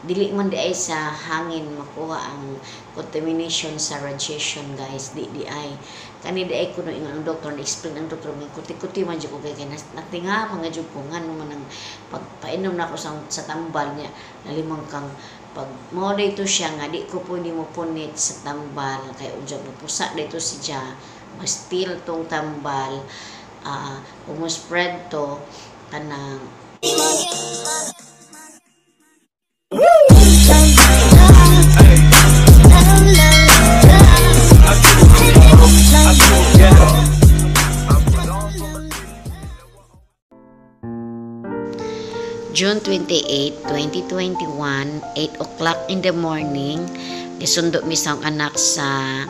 Dili man di ay sa hangin makuha ang contamination sa radiation, guys. Di di ay kani di ay kuno ingon ang doktor, na explain ang doktor nga kuti-kuti man jud ko kay natinga mga jud ko ngano man ang pagpainom nako sa tambal niya nalimang kang pag mao dito siya nga di ko pwede mo punit sa tambal kay unsa mo pusa dito si siya ma-spill tong tambal, mo spread to kanang. June 28, 2021, 8 o'clock in the morning, gisundo mi sa anak sa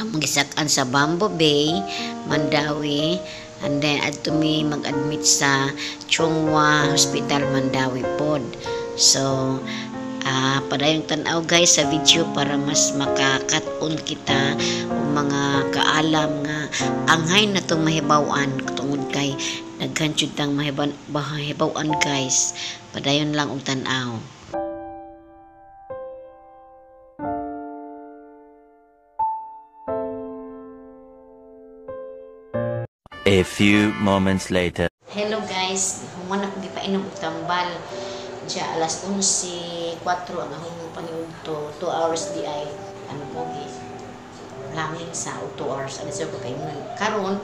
among gisak-an sa Bamboo Bay, Mandaue, and then adto mi mag-admit sa Chong Hua Hospital Mandaue pod. So, padayong tan-aw, guys, sa video para mas makakat-on kita og mga kaalam nga angay na itong mahibaw-an tungod kay daghan jud tang mahibaw-an, guys. Padayon lang og tan-aw. A few moments later. Hello guys, human ako gipainom og tambal. Diya alas 11:04 ang akong paniudto, 2 hours di ay ano ko gi langin sa 2 hours ano sa pagpainom. Karon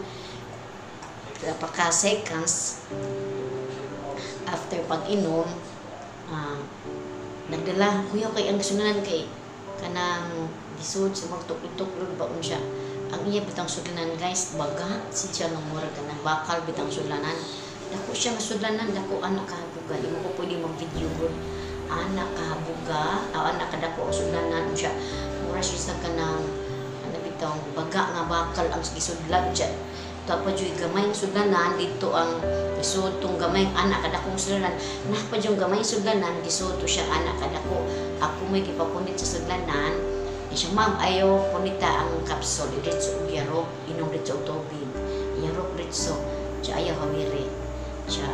paka seconds after pag-inom, nagdala kuya kay ang sudlanan kay kanang gisud sa magtuklod-tuklod ba unsa. Ang iya bitang sudlanan, guys, baga si siya nga mura kanang bakal bitang sudlanan. Dako siya nga sudlanan, dako anak kahabuga. Di mo ko pwede mag-video gud. Anak kahabuga, anak kadako ang sudlanan siya. Mura siya sa kanang ano bitang baga nga bakal ang gisudlan siya. Tapos yung gamay ng sudlanan dito ang gisud tong gamay anak kadakong sudlanan. Napa yung gamay sudlanan gisud to siya anak kadako. Ako may gipapunit sa sudlanan. Siya, ma'am, ayaw punita ang kapsol. Diretso og yarok, inom diretso og tubig. Yarok diretso. Siya ayaw hamiri. Siya,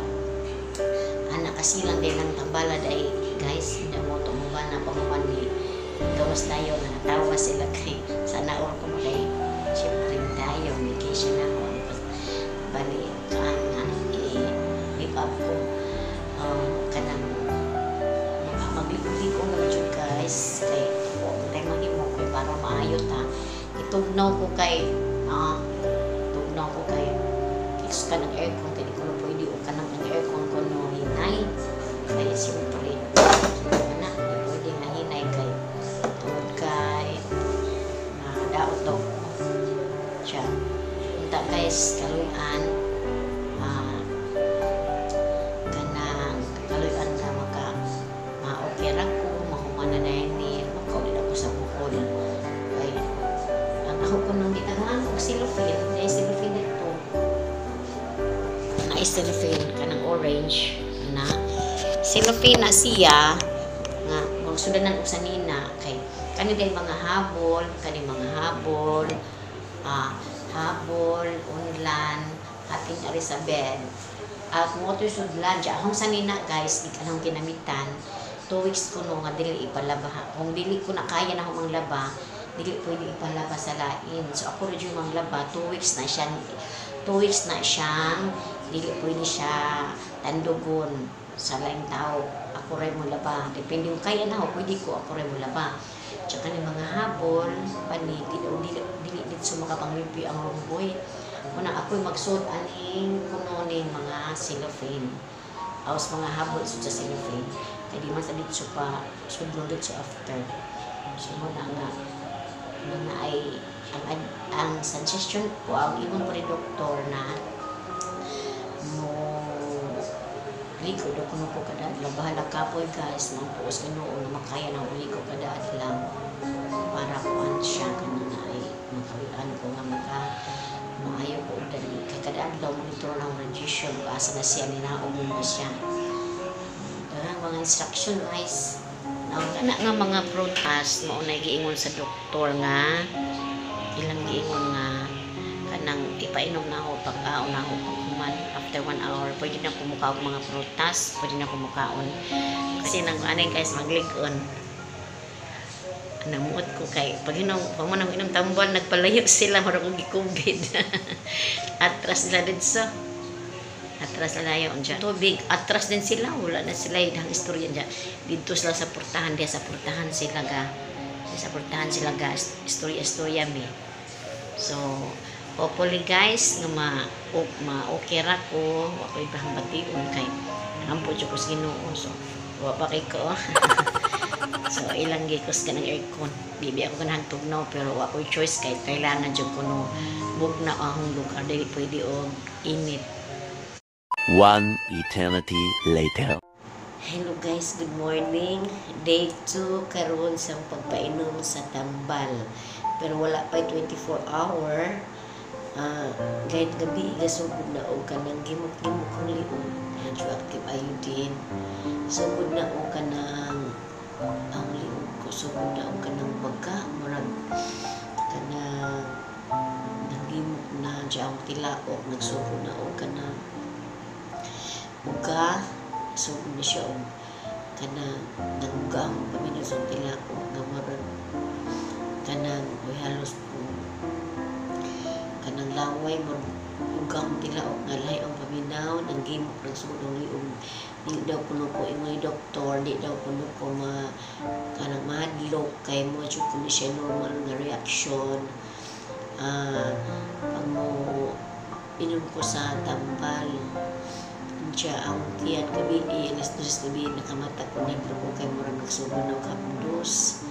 anak kasi lang din ang tambala dahil, guys, hindi mo tumuba na panguman ni gawas tayo nga natawa sila kay sana or ko kay siyempre tayo, medication na ako. Bali, kaan nga, i-give up ko. Kanang magligo-ligo naman yun, guys. Kay, ako, tayo mahimo kay para maayo ta. Itugnaw ko kay, tugnaw ko kay, ka ng aircon, kaya di ko na pwede o kanang ang aircon ko no hinay. Kaya siyempre, anak, di pwede nga hinay kay tungod kay daot daw ko. Siya. Unta guys, kaluyan, kanang kaluyan ka maka ma-okay ra ko, mahumana na ini, makaulid ako sa Bohol. Kay, ang ako ko nung gitagaan og cellophane, ay cellophane ito. Na cellophane kanang orange na cellophane na siya nga mga sudanan og sanina kay kani day mga habol, kani mga habol, habol, unlan, ating ari sa bed. At mo to sudlan siya akong sanina, guys, di kanang kinamitan. 2 weeks ko no nga dili ipalaba. Kung dili ko na kaya na akong manglaba, dili pwede ipalaba sa lain. So ako ra jud manglaba, 2 weeks na siya. 2 weeks na siyang dili pwede siya tandugon sa laing tao. Ako ray mo laba. Depende kung kaya na ako, pwede ko ako ray mo laba. Tsaka ni mga habol, pani, dili dili dili dito makapanglimpyo ang rumboy. Una ako'y magsuot aning kuno ning mga cellophane. Aos mga habol sud sa cellophane. Kay di man sa dito pa sudlon dito after. So mo na nga mga ay ang suggestion ko, ang ingon ko ni doktor na mo ligo daw kuno ko kada adlaw. Bahala kapoy, guys, mampuos Ginoo na makaya na ligo kada adlaw para kuan siya kana na ay makawian ko nga maka maayo ko og dali kay kada adlaw monitor na ang radiation ug asa na siya ninaog na siya. Daghang mga instruction, guys. Now, kana nga mga prutas mao na giingon sa doktor nga ilang giingon nga kanang Pagpainom na ako, pagkaon na ako, paghuman, after 1 hour, pwede na kumukaon mga prutas, pwede na kumukaon. Kasi nang ano guys, maglig-on. Namuot ko kay pag inom, pag mo nang inom tambal, nagpalayo sila, murag og gi-COVID. Atras sila didto. Atras na layo diyan. Tubig, atras din sila, wala na sila idang istorya diyan. Dito sila sa portahan, diya sa portahan sila ga. Diya sa portahan sila ga, istorya istorya mi. So, hopefully guys, nga ma okay ra ko, wa ko'y ibang bation kay ampo jud ko sa Ginoo. So, wa pa kay ko. So, ilang gikos ka ng aircon. Di bi ako ganahang tugnaw pero wa ko'y choice kay kailangan jud ko no bugna akong lugar, dili pwede og init. One eternity later. Hello guys, good morning. Day 2 karon sa pagpainom sa tambal. Pero wala pa 24 hour. Kahit gabi, gasugod na og kanang gimok-gimok ang liog. Radioactive iodine. Sugod na og kanang ang liog ko. Sugod na og kanang baga. Murag kanang nagimok na diya ang tilaok. Nagsugod na og kanang uga. Sugod na siya og kanang naguga ang paminaw sa tilaok nga murag kanang uy halos kanang laway mo uga ang tilaok nga lahi ang paminaw, nang gimok, nagsugod ang liog. Di daw kuno ko ingoy doktor, di daw kuno ko ma kanang mahadlok kay mo jud kuno siya normal nga reaction pag mo inom ko sa tambal. Siya ang tiyan gabi, 2:00 gabi nakamata ko, nahadlok ko kay murag nagsugod na og hapdos.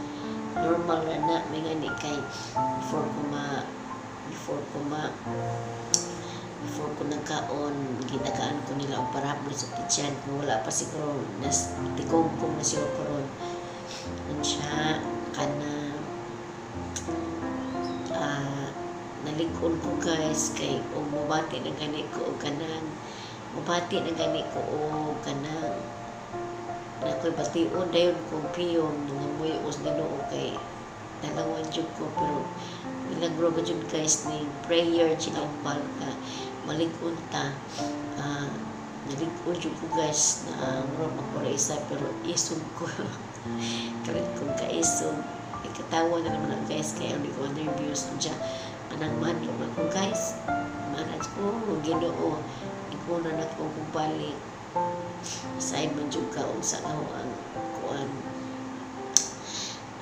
Normal na na may ngani kay before ko nagkaon, gitagaan ko nila og parablo sa tiyan. Kung wala pa siguro nas tikumkum na siguro karon. Unsya kana nalig-on ko guys kay og mobati na gani ko og kanang mobati na gani ko og kanang nakoy bation dayon kong piyon nga muyo sa Ginoo kay dalawan jud ko, pero milagro ba jud guys ni prayer jud ang ka malig-on ta. Nalig-on jud ko guys na murag magpura isa pero isog ko kalit kong kaisog. Ikatawa na naman na guys kay hindi ko nervous. Unya kanang mahadlok na ko guys, manat ko Ginoo, ikaw na nako kung balik side man jud ka unsa ka ang kuan.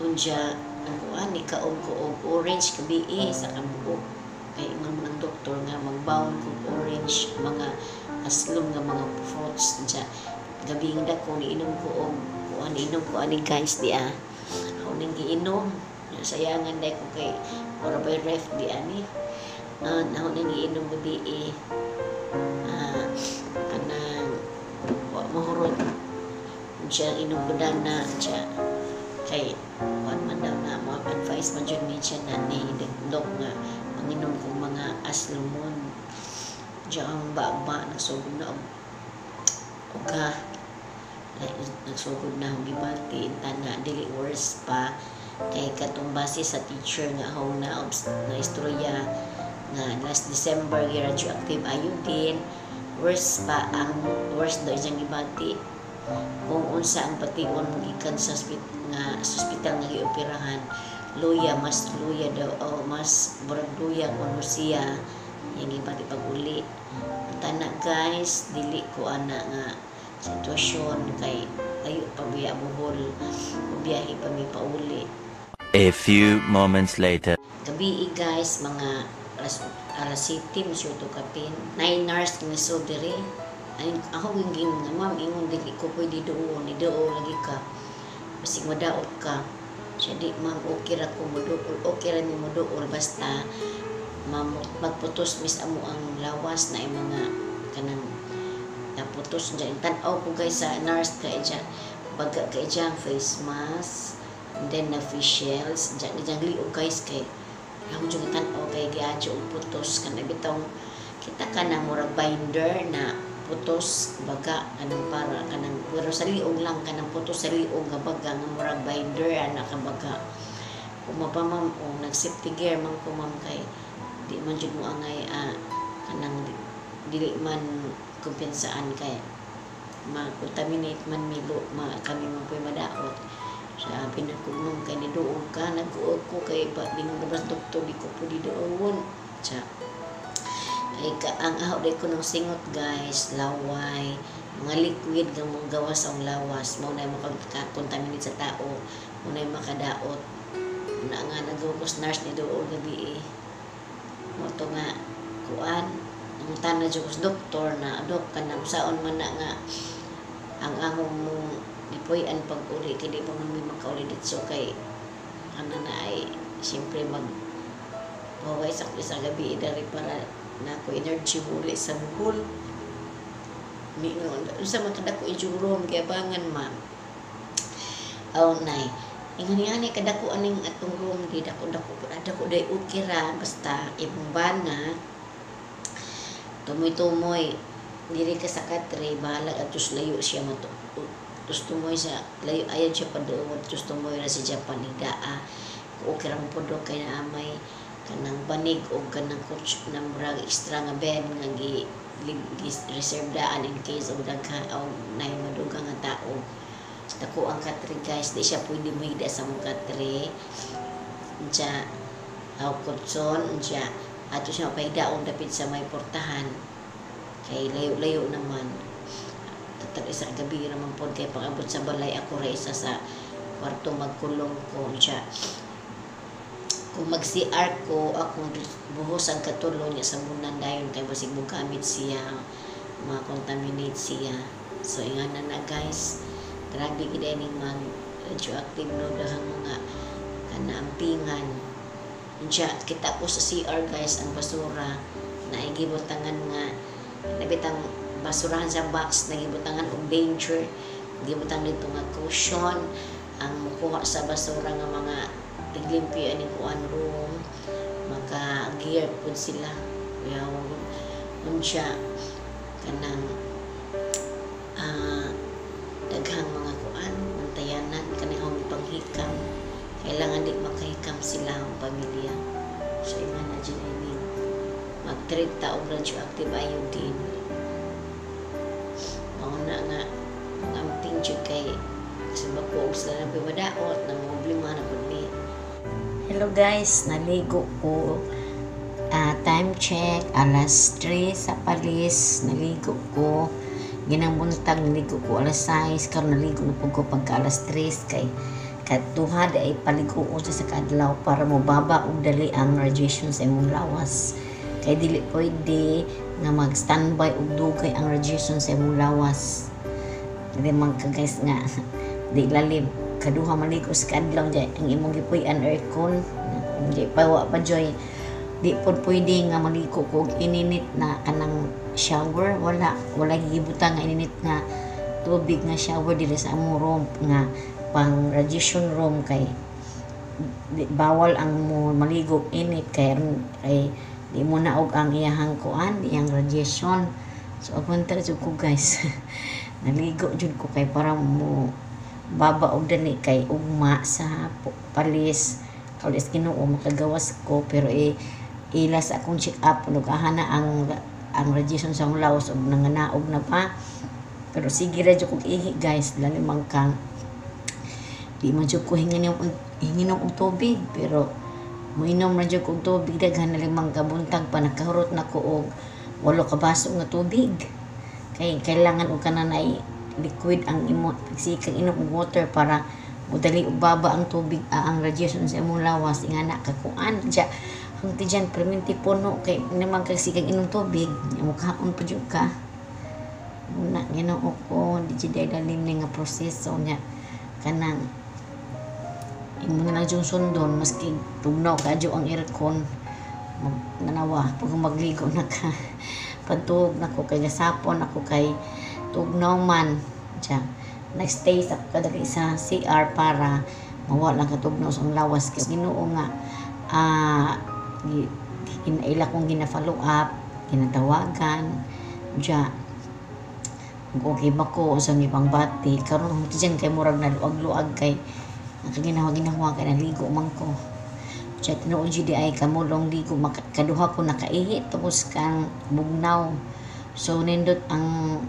Unya ang kuan ni kaon ko og orange gabi sa kabuok kay ingon man ang doktor nga magbaon kog orange, mga aslom nga mga fruits. Unya gabi nga dako niinom ko og kuan, inom ko ani guys di ako ning giinom. Sayangan dai ko kay ora bay ref di ani ako ning giinom gabi kanang wa mahurot siya, inom ko dana siya kay kuan man daw na mo advice man jud ni siya na ni dok nga manginom kong mga aslomon. Diya ang baba nagsugod na og uga, nagsugod na akong gibati na dili worse pa kay katong base sa teacher nga akong na na istorya nga last December gi radioactive iodine, worse pa ang worse daw iyang gibati kung unsa ang bation gikan sa nga sa ospital nga gioperahan. Luya, mas luya daw o mas murag luya kuno siya yang gibati pag-uli. Tana guys, dili ko ana nga sitwasyon kay layo pa biya Bohol, biyahe pa mi pauli. A few moments later. Gabi guys, mga alas 7 mi to kapin 9 hours ni so diri. Ay, ako ging nga ma'am, ingon dili ko pwede duol ni duol lagi ka basig madaot ka. Siya, di ma'am, okay ra ko moduol, okay ra mi moduol basta ma'am magputos mis amo ang lawas na ay mga kanang naputos diyan. Tan-aw ko guys sa nurse kay diyan baga kay diyan face mask and then na face shells diyan diyan liog guys kay ako jud tan-aw kay giadyo og putos kanang bitong kita ka na murag binder na putos baga kanang para kanang pero sa liog lang kanang putos sa liog nga baga nga murag binder ana ka baga. Kuma pa ma'am o nag safety gear man ko ma'am kay di man jud mo angay Kanang dili man kumpiyansaan kay ma-contaminate man milo ma kami man po'y madaot sa pinakugnom kay niduog ka nag-uog ko kay ba dingon labas doktor, di ko pwede duogon sa kay ka, ang aho di ko ng singot, guys, laway, mga liquid nga mga gawas ang lawas mao na maka-contaminate sa tao, mao na makadaot na nga nagugos nurse ni duog gabi eh. Mo to nga kuan ang tanan jud ko doktor na dok kanang saon man na nga ang among mong gipuy-an pag uli kay di pa man mi makauli ditso kay ana na ay siyempre mag paway sa isa gabi dari para na ako energy muli sa Bohol. Ningon unsa man kadako inyong room giabangan, ma'am? Aw nay, ingon ani kadako aning atong room, di dako dako dako day, okay ra basta imong bana tumoy-tumoy diri ka sa katre, bahala atos layo siya mato tos tumoy sa layo ayon siya paduot tos tumoy ra si Japan igdaa. Okay ra man pud kay naa may kanang banig og kanang couch na murag extra nga bed nga gi, gi reserve daan in case og daghan og nay madugang nga tao. Dako ang katre, guys, di siya pwede mohigda sa mong katre unsa aw kutson unsa ato siya pahigdaon dapit sa may portahan kay layo-layo naman. Tatag isa ka gabi naman pod kay pag-abot sa balay ako ra isa sa kwarto magkulong ko unsa. Kung mag-CR ko akong buhos ang katulo niya sa bunan dayon kay basig mogamit siya, ma-contaminate siya. So ingana na, guys, grabe gid ning mag radioactive no, daghang mga kanaampingan. Unya kita ko sa CR, guys, ang basura na gibutangan nga nabitang basurahan sa box, nagibutangan og danger, gibutang dito nga caution ang mukuha sa basura nga mga tiglimpyo ani kuan room, maka gear pud sila. Yaw unsya kanang daghang mga kuan bantayanan kanang panghikam, kailangan di makahikam sila ang pamilya. So ingana jud ini mag-treat ta og radioactive iodine. Mao na nga ang amping jud kay sa bako og sila na madaot na problema na pud ni. Hello guys, naligo ko. Time check, alas 3 sa palis, naligo ko. Ginang buntag, naligo ko alas 6, karon naligo na pud ko pagka alas 3 kay katuha ay paligo ko sa kadlaw para mobaba og dali ang radiation sa imong lawas. Kay dili pwede nga mag-standby og dugay ang radiation sa imong lawas. Dili man ka, guys, nga di lalim kaduha maligo sa kadlaw di ang imong gipuy-an aircon di pa wa pa joy. Di pod pwede nga maligo ko og ininit na kanang shower, wala wala gibutang nga ininit nga tubig nga shower diri sa among room nga pang radiation room kay di, bawal ang mo maligo init kay kay di mo naog ang iyahang kuan, iyang radiation. So apunta jud ko, guys, naligo jud ko kay para mo baba og dali kay ugma sa palis kalis Ginoo makagawas ko. Pero eh, ilas akong check up nag-ahana ang radiation sa akong lawas og nanganaog na pa, pero sige ra jud kog ihi, guys, lalo man kang di man jud ko hinginom og tubig, pero moinom ra jud kog tubig daghan na limang kabuntag pa nakahurot na ko og 8 ka baso nga tubig kay kailangan og kanan ay liquid ang imo pagsikag inom og water para modali og baba ang tubig, ang radiation sa imong lawas. Ingana ka kuan diya ang tiyan perminti puno kay naman kag sikag inom tubig mukaon pa jud ka una. Ginoo ko, di jud ay lalim ni nga proseso niya. Kanang imo na lang jud sundon maski tugnaw kadyo ang aircon. Mag, nanawa pag magligo na ka pagtuog nako kay gasapon ako kay tugnaw man siya. Nagstay sa kadali sa CR para mawala katugnaw sa lawas kay Ginoo nga ila kong gina-follow up, ginatawagan diya okay ba ko sa ipang bati karon diyan kay murag naluag-luag kay nakaginawa-ginawa kay naligo man ko. Sa tinuod jud ay kamulong di ko kaduha ko nakaihi tungod sa kang bugnaw. So nindot ang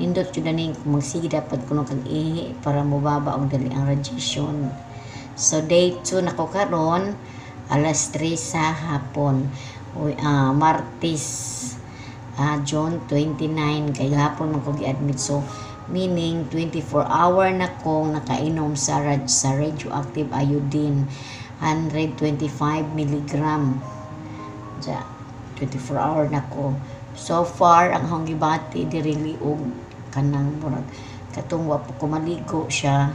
nindot jud ani magsige dapat kuno kag ihi para mobaba og dali ang radiation. So day 2 nako karon, alas 3 sa hapon. Uy, Martes, June 29, kay gahapon man ko gi-admit. So meaning 24 hour na kong nakainom sa radioactive iodine 125 milligram. Ja, 24 hour na ko. So far, ang akong gibati diri liog, kanang murag katong wa pa ko maligo siya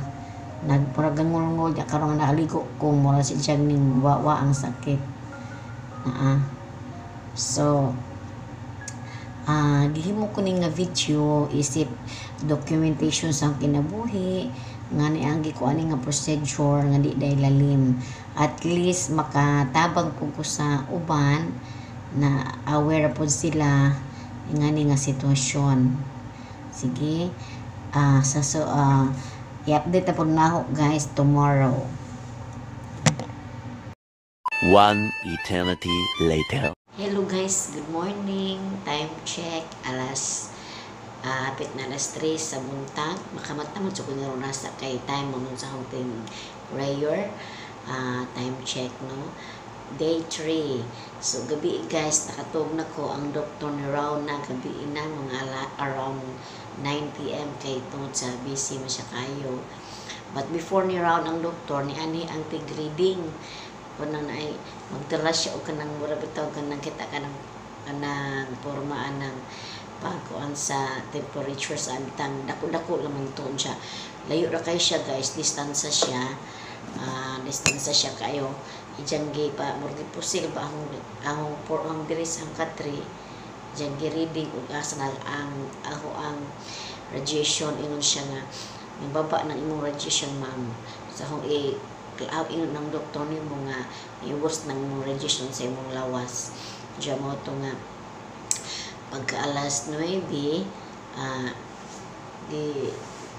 nag murag gangulngol niya. Karon nga nakaligo ko, mura si siya ning wawa ang sakit. Naa. So gihimo ko ni nga video isip documentation sa kinabuhi nga niagi ko ani nga procedure nga di day lalim. At least makatabang po ko sa uban na aware po sila ngani nga sitwasyon. Sige, sa so i-update na po nako guys tomorrow. One eternity later. Hello guys, good morning. Time check, alas hapit na alas 3 sa buntag. Makamata man sa kuno nasa kay time mo nun sa akong prayer. Time check, no. Day 3. So gabi guys, nakatug na ko, ang doktor ni round na gabi na mga around 9 p.m. kay tungod sa busy man siya kayo. But before ni round ang doktor ni ani ang tig-reading kanang naay magdala siya og kanang mura bitaw kanang kita kanang kanang porma ng pagkuan sa temperature sa bitang dako-dako lang man to siya. Layo ra kay siya guys, distansya siya, distansya siya kayo. Ijang gi pa murag pusil ba ang ang por ang diri sa ang katri. Ijang gi reading ug asa na ang ako ang radiation. Ingon siya nga yung baba ng imong radiation, ma'am. Sa akong i ingon ng doktor nimo nga iubos ng imong radiation sa imong lawas. Diya mo to nga pagka alas 9, di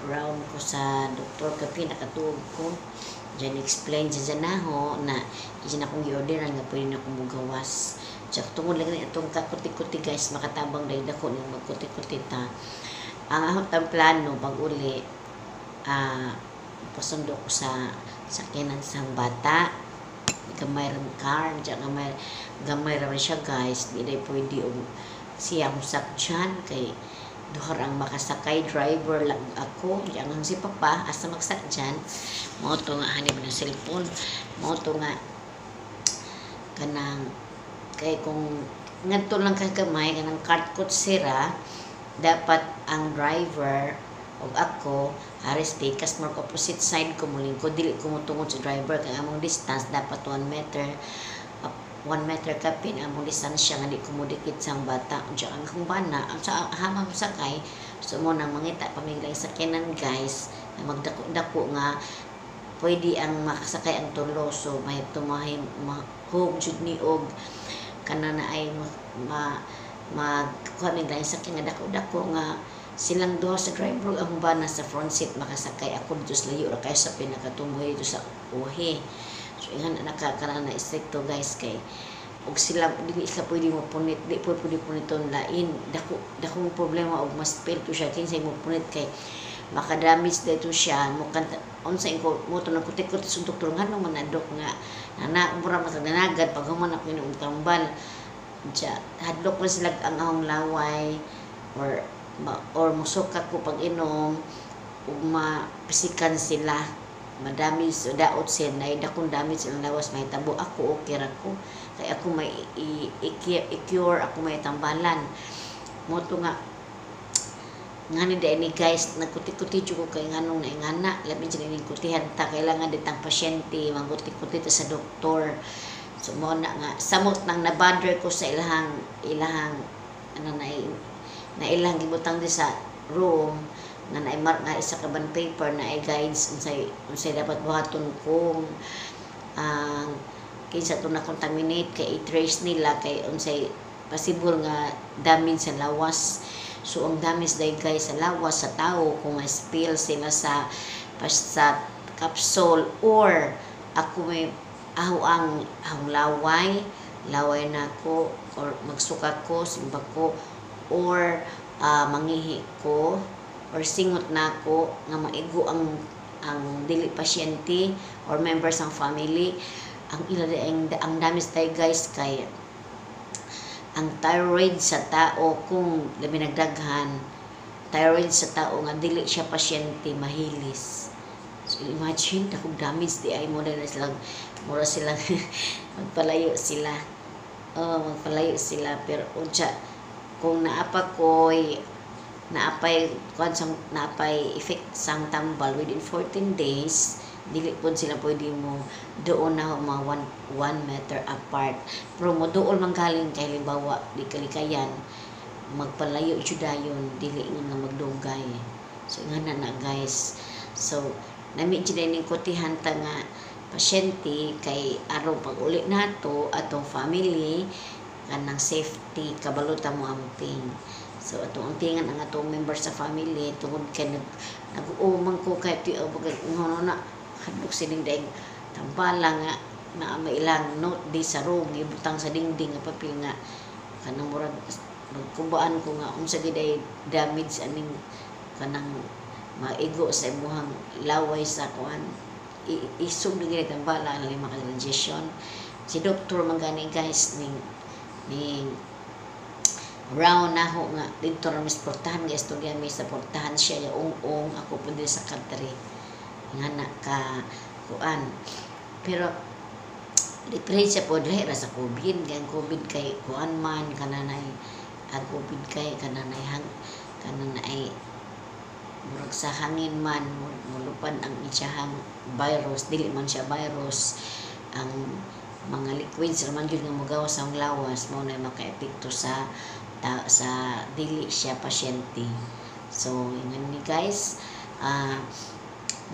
round ko sa doktor kapi, nakatuog ko. Diyan explain siya naho na diyan akong gi-orderan nga pwede na akong mugawas. Tsaka tungod lang ni atong kakuti-kuti guys, makatabang dahil dako ning magkuti-kuti ta. Ang akong tang plano pag uli, pasundo ko sa sakyanan sa bata. Gamay ra car diyan, gamay gamay ra man siya guys, di day pwede og siya sakyan kay duha ang makasakay, driver lang ako. Diyan ang si papa asa magsakyan. Mao to nga hanib ng cellphone, mao to nga kanang kay kung ngadto lang ka gamay kanang cart kutsira, dapat ang driver ug ako haris tikas more opposite side ko mulingkod, dili ko motungod sa driver kay among distance dapat 1 meter, 1 meter kapin among distansya nga di ko modikit sa bata. Unya ang akong bana ang sa hamang sakay. So mo nang mangita pa mig laing sakyanan guys nga magdako-dako nga pwede ang makasakay ang tulo. So may tumahay mahug jud ni og kana na ay ma magkuha mig laing sakyan nga dako-dako nga silang duha sa driver ang bana sa front seat makasakay, ako dito sa layo ra kayo sa pinakatumboy dito sa uhi. So ingan naka kana na stricto guys kay og sila dili sila pwede mo punit, di po pwede puniton lain. Dako dakong problema og mas to siya kinsay mo punit kay makadamage dito siya mo kanta unsa ko mo to nang kutik-kutik sa doktor ngano man na dok nga nana mura man sa nanagad pag human ako inom tambal. Diya hadlok man sila ang ahong laway or ma, or musuka ko pag inom ug mapisikan sila, madami so daot siya na dakong damage silang lawas mahitabo. Ako okay ra ko kay ako may i-cure, ako may tambalan. Mo to nga ngani dai ni guys, nagkuti-kuti jud ko kay nganong naingana labi jud ning kutihan ta, kailangan ditang pasyente mangkuti-kuti ta sa doktor. So mo na nga samot nang nabother ko sa ilahang ilahang ano na na ilang gibutang di sa room nga naay mark nga isa ka bond paper na ay guides unsay unsay dapat buhaton kung ang kinsa to na contaminate kay i-trace nila kay unsay possible nga damage sa lawas. So ang damage dai guys sa lawas sa tao kung ma-spill sila sa capsule or ako may Aho ang ahong laway, laway nako or magsuka ko, simba ko or mangihi ko or singot nako nga maigo ang dili pasyente or members ng family ang ila ang damage tayo, guys, kay ang thyroid sa tao, kung labi nagdaghan thyroid sa tao nga dili siya pasyente, mahilis. So imagine dakong damage di ay mo na silang mura silang magpalayo sila. Oh, magpalayo sila, pero unsa kung naapa koy naapay kuan sang naapay effect sang tambal within 14 days, dili pud sila pwede mo doon na mga 1 meter apart, pero mo duol man galing kay halimbawa di kalikayan, magpalayo jud dayon, dili nga magdugay. So ingana na, guys. So nami jud ning kutihan ta nga pasyente kay aron pag uli nato atong family kanang safety, kabalo ta mo amping. So atong ampingan ang atong member sa family tungod kay nag nag-uumang ko kay ti ngono na hadlok sining daing tambala nga naa may ilang note di sa room, gibutang sa dingding nga papel nga kanang murag magkubaan ko nga unsa gid ay damage aning kanang maigo sa imuhang laway sa kuan, isog na gid tambala ang lima ka radiation. Si doktor man gani, guys, ning round na ho nga didto ra mis portahan nga istorya mi sa portahan, siya ya ung-ung, ako pud sa country nga na ka kuan. Pero diferensya po lahi ra sa COVID kay ang COVID kay kuan man kananay, ang COVID kay kananay hang kananay murag sa hangin man mulupad ang iyahang virus, dili man siya virus, ang mga liquids ra man jud nga mogawas sa lawas mao na makaepekto sa ta, sa dili siya pasyente. So ingon ni, guys,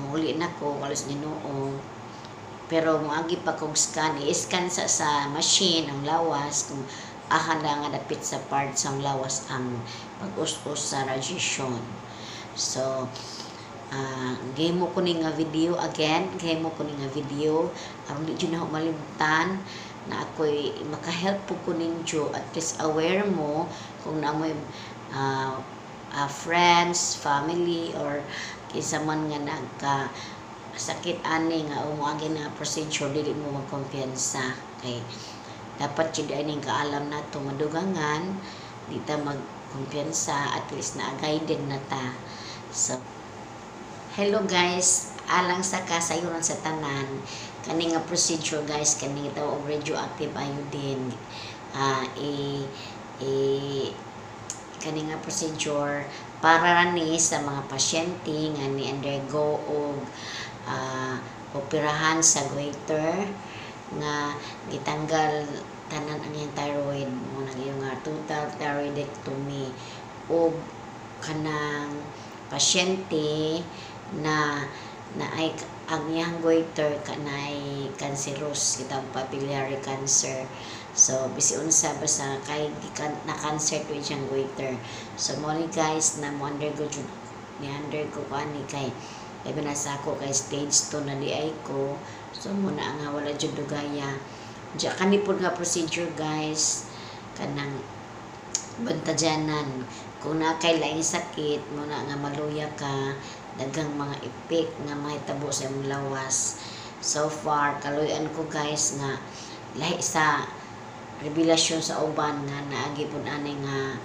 muuli na ko kalos Ginoo, pero moagi pa kong scan, i-scan sa machine ang lawas kung aha na nga dapit sa parts ang lawas ang pag-us-us sa radiation. So gihimo ko ni nga video again, gihimo ko ni nga video aron di jud na malimtan na ako'y maka-help po ko ninyo, at least aware mo kung naa moy friends, family or kinsa man nga nagka sakit ani nga umuagi na procedure, dili mo magkumpiyansa kay dapat jud aning kaalam nato madugangan, di ta magkumpiyansa, at least na guided na ta. So hello, guys, alang sa kasayuran sa tanan, kani nga procedure, guys, kani tawag og radioactive iodine, i, i kani nga procedure para ra ni sa mga pasyente nga ni undergo og operahan sa goiter nga gitanggal tanan ang iyang thyroid mo nang iyong nga total thyroidectomy, ug kanang pasyente na na ay ang iyang goiter kanay cancerous kitang papillary cancer. So bisi unsa, basta kay gikan na cancer to siyang goiter. So mo ni, guys, na mo undergo jud ni undergo ko ani kay labi na sa ako kay stage 2 na di ay ko. So mo na nga wala jud dugaya. Diya kani pod nga procedure, guys, kanang bantadyanan kung naa kay laing sakit mo na nga maluya ka, daghang mga epek nga mahitabo sa imong lawas. So far kaluy-an ko, guys, nga lahi sa revelasyon sa uban nga naagi pud ani nga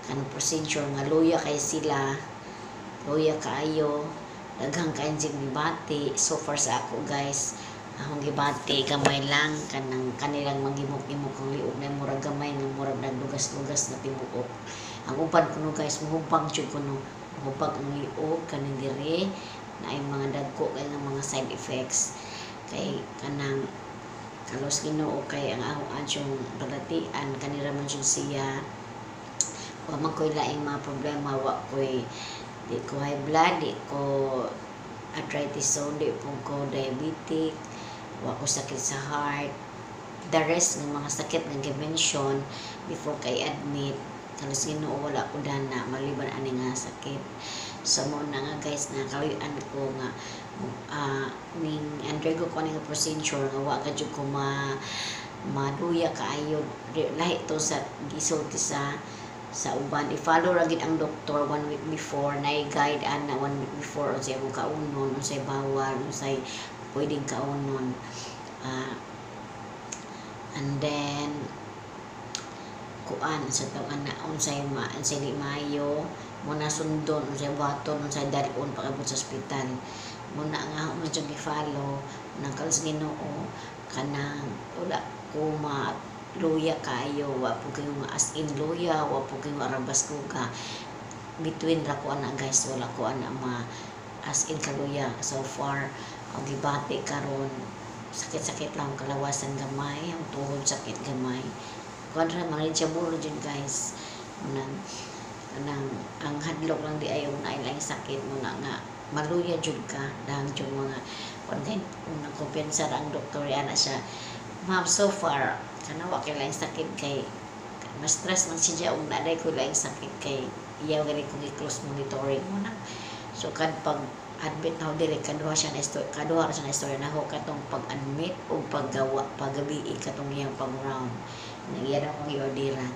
kanang procedure nga luya kay sila, luya kaayo, daghang kaayong gibati. So far sa ako, guys, akong gibati gamay lang, kanang kanilang manggimok-gimok ang liog na murag gamay nga murag naglugas-lugas na tibuok. Ang uban kuno, guys, mohubag jud kuno, mohubag ang liog kaning diri na ay mga dagko kay nga mga side effects kay kanang kalos Ginoo kay ang akong adyong balatian kanira man jud siya, wa man ko'y laing mga problema, wa ko'y di ko high blood, di ko arthritis, so di po ko diabetic, wa ko sakit sa heart. The rest ng mga sakit nga gi-mention before kay admit, kalos Ginoo wala ko dana maliban ani nga sakit. So mo na nga, guys, na kaluy-an ko nga ning undergo Gi-undergo ko ani nga procedure nga wa ka jud ko ma maduya kaayo. Lahi to sa gisulti sa uban. I-follow ra gid ang doktor one week before na guide ana, one week before, unsay imong kaunon, unsay bawal, unsay pwedeng kaunon. And then kuan sa tawag ana, unsay ma, unsay di maayo mo na sundon, unsay buhaton, unsay dal-on pag-abot sa ospital. Mo na nga mo jud gi-follow nang kalos Ginoo, kanang wala ko ma luya kaayo, wa po kayo nga as in luya, wa po kayo nga arabas ko ka. Between ra ko ana, guys. Wala ko ana ma as in kaluya so far. Ang gibati karon, sakit-sakit lang ang kalawasan gamay, ang tuhod sakit gamay. Kuan ra, manageable jud, guys. Nang nang ang hadlok lang di ayo na ilang sakit mo na nga maluya jud ka dahang jud mga kuan kay unang kumpiyansa ra ang doktor ana siya. "Ma'am, so far kana wa kay laing sakit," kay mas stress man siya og naa ko laing sakit kay iya gani kong i-close monitoring mo na. So kad pag admit na ho diri, kaduha siya na story, kaduha ra siya na istorya nako, katong pag-admit o paggawa paggabi, katong iyang pag-round nang iya na akong i-orderan.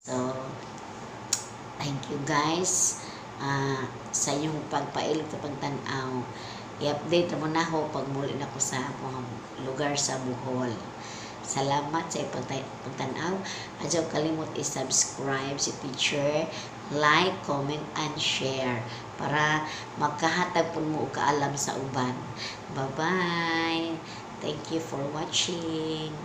So thank you, guys, sa inyong pagpailog sa pagtan-aw. I-update mo na ako pag muli na ko sa akong lugar sa Bohol. Salamat sa pagtan-aw. Adyaw kalimot i-subscribe si teacher, like, comment, and share para magkahatag pud mo og kaalam sa uban. Bye-bye! Thank you for watching.